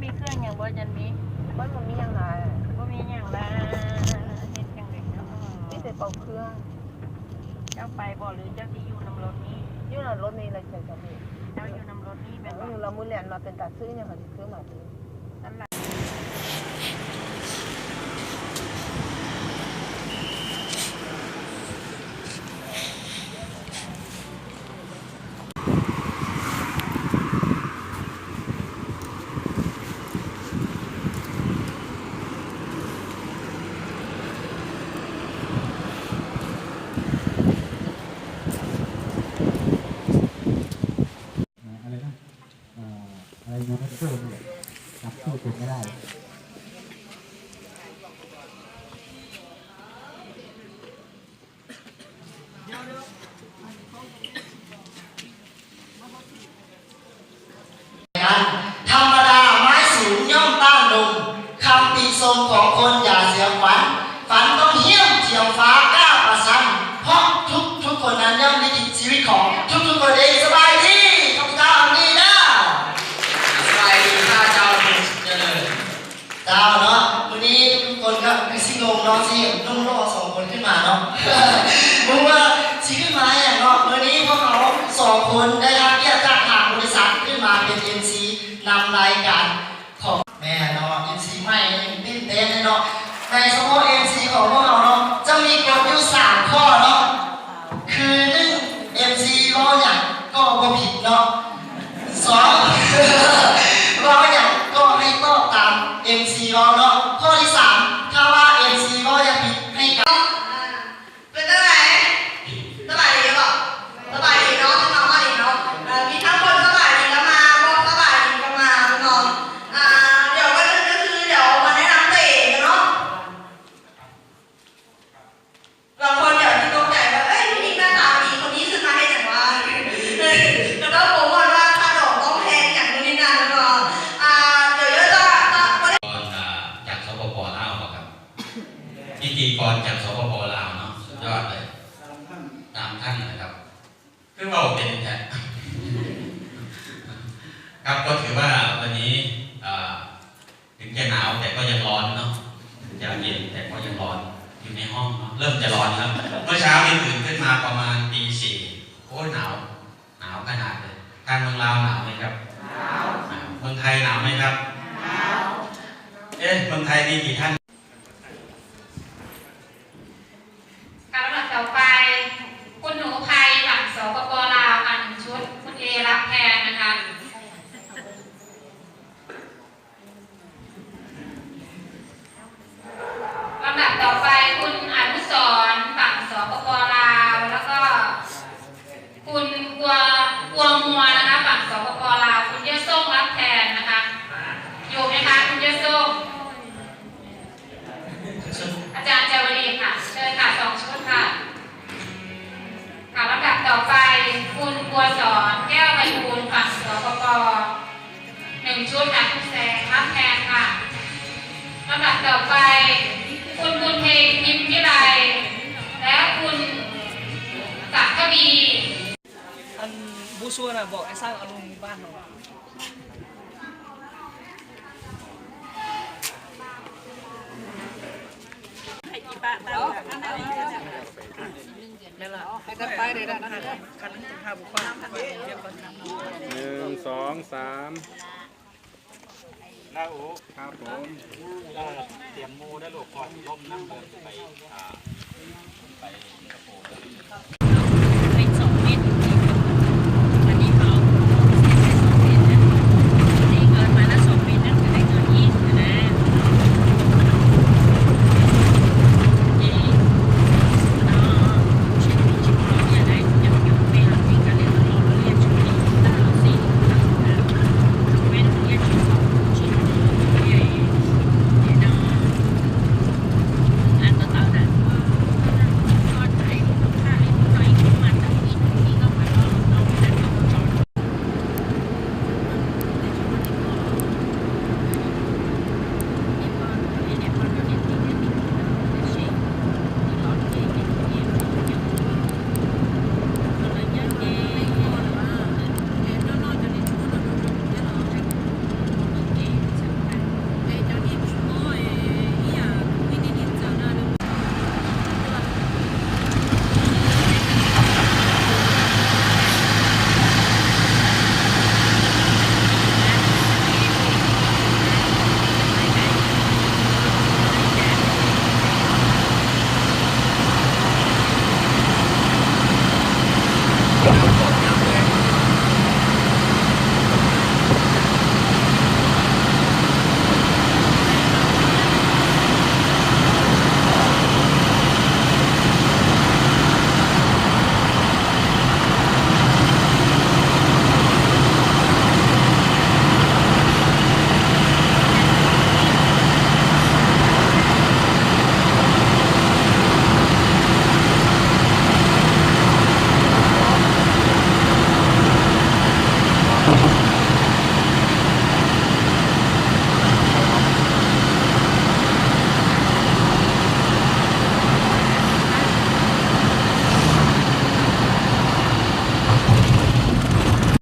มีเครื่องอย่างบ่จันมี Web มันมีอย่างไร บ่มีอย่างละ เฮ็ดจังได๋เนาะ มีแต่เป่าเครื่อง เจ้าไปบ่หรือเจ้าสิอยู่นำรถนี้ อยู่นำรถนี้เลย เจ้าอยู่นำรถนี้แม่นบ่ เออ แล้วมื้อแลงมาเป็นตาซื้อหยัง เขาสิซื้อมาซื้อ นั่นล่ะ อะไรนะ เอ่อ อะไร โรนัลโด้ นี่แหละ จำชื่อคนไม่ได้ ธรรมดาไม้สูงย่อมต้านลม คำติชมของคนอย่าเสียขวัญ ฝันต้องเฮี้ยมเทียมฟ้ากล้าประชัน เพราะทุกทุกคนนั้นย่อมลิขิตชีวิตของทุกทุกคนเอง สบายดี ข้าพเจ้าอามีด้า สบายดี ข้าพเจ้าเจริญ เจ้าเนาะ มื้อนี้ทุกคนก็คือสิงงเนาะ สิเห็นหนุ่มหล่อสองคนขึ้นมาเนาะ บ่ฮู้ว่าสิขึ้นมาอย่างเนาะ มื้อนี้พวกเขาสองคนได้รับเกียรติจากทางบริษัทขึ้นมาเป็น เอ็มซี นำรายการของ แม่นเนาะ เอ็มซี ใหม่ยังตื่นเต้นเลยเนาะ ในเฉพาะ เอ็มซี ของพวกเราเนาะ จะมีกฎอยู่สามข้อเนาะ คือหนึ่ง เอ็มซี เว้าหยังก็บ่ผิดเนาะ สอง เว้าหยังก็ให้ตอบตาม เอ็มซี เว้าเนาะ ข้อที่สาม ถ้าว่า เอ็มซี เว้าหยังผิดให้กลับ เป็นจั่งใด สบายดีบ่ สบายดีเนาะ สบายดีเนาะ เอ่อ มีทั้งคนสบายดีก็มา บ่สบายดีก็มาเนาะ อ่า เดี๋ยวก่อนอื่นก็คือเดี๋ยวมาแนะนำตัวเองกันเนาะ บางคนเดี๋ยวจะตกใจว่า เอ้ย ผู้หญิงหน้าตาดีคนนี้ขึ้นมาเฮ็ดหยังวะ ก็ต้องโปรโมทว่าค่าดอกต้องแพงอย่างนู้นนี่นั่นแล้วก็ อ่า เดี๋ยวเยอะจะ กรจาก สปป ลาว บ่ครับ พิธีกรจาก สปป ลาว เนาะ สุดยอดเลย สามท่านนะครับ คือเว้าเป็นแท้ ครับ ก็ถือว่าวันนี้ เอ่อ ถึงจะหนาวแต่ก็ยังร้อนเนาะ ถึงจะเย็นแต่ก็ยังร้อน อยู่ในห้องเนาะ เริ่มจะร้อนแล้ว เมื่อเช้านี้ตื่นขึ้นมาประมาณตีสี่ โอ้ย หนาว หนาวขนาดเลย ทางเมืองลาวหนาวไหมครับ หนาว เมืองไทยหนาวไหมครับ หนาว เอ๊ะ เมืองไทยมีกี่ท่าน ค่ะ ลำดับต่อไป คุณหนูไพ ฝั่ง สปป ลาว ค่ะ หนึ่งชุด คุณเอ รับแทนนะคะ ลำดับต่อไป คุณอนุสรณ์ ฝั่ง สปป ลาว แล้วก็ คุณบัว บัวมัวนะคะ ฝั่ง สปป ลาว คุณเยอะโซ่ง รับแทนนะคะ อยู่ไหมคะ คุณเยอะโซ่ง อาจารย์เจวลีค่ะ เชิญค่ะ สองชุดค่ะ ค่ะ ลำดับต่อไป คุณบัวสอน แก้วไพบูลย์ ฝั่ง สปป หนึ่งชุดค่ะ คุณแสง รับแทนค่ะ ลำดับต่อไป คุณบุญเพ็ง พิมพิไล และคุณศักดิ์ทวี Ăn bú sua là bỏ cái sang ăn bát không? หนึ่ง สอง สาม หน้าอก ครับผม เอ่อ เตรียมหมู่ด้วยลูก พอสิลมนำเดินไป อ่า ไปสิงคโปร์